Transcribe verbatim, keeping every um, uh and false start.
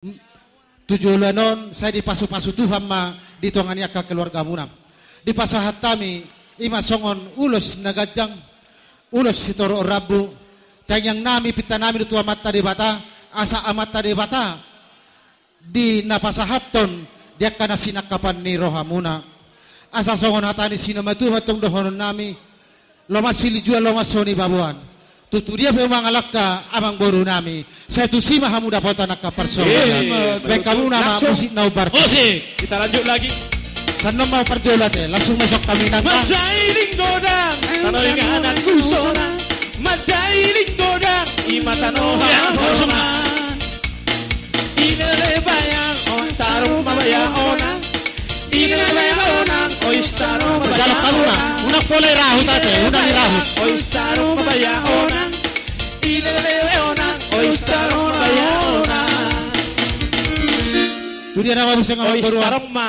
tu joloan on sai dipasupasu Tuhan ma di tonga ni angka keluargamuna. Dipasahat hami i ma songon ulos na ganjang, ulos sitorop rambu, tangiang nami, pinta nami do tu Amanta Debata, asa Amanta Debata di na pasahathon di angka na sinangkapan ni rohamuna. Asa songon hata ni sinamatua ma tong dohonon nami, lomo silinjuang lomo soni baboan. Tutu dia pe mangalangka amangboru nami, sai tusi ma hamu dapotan angka parsaulian. Baen hamu nama musik na umbar. Musik. Kita lanjut lagi. Sannon ma parjolo ate, langsung masuk kami nang. Mandailing godang, tano ringan anak busona. Mandailing godang, i ma tano. Ya, langsung. Ilele bayang, oi tarung ma bayang ona. Ilele bayang ona, oi tarung ma bayang ona. Unang pola irahut ate, unang irahut. Oi tarung ma bayang ona. Ilele bayang ona, oi tarung ma bayang ona. Tu dia nama buseng amangboru. Oi tarung ma.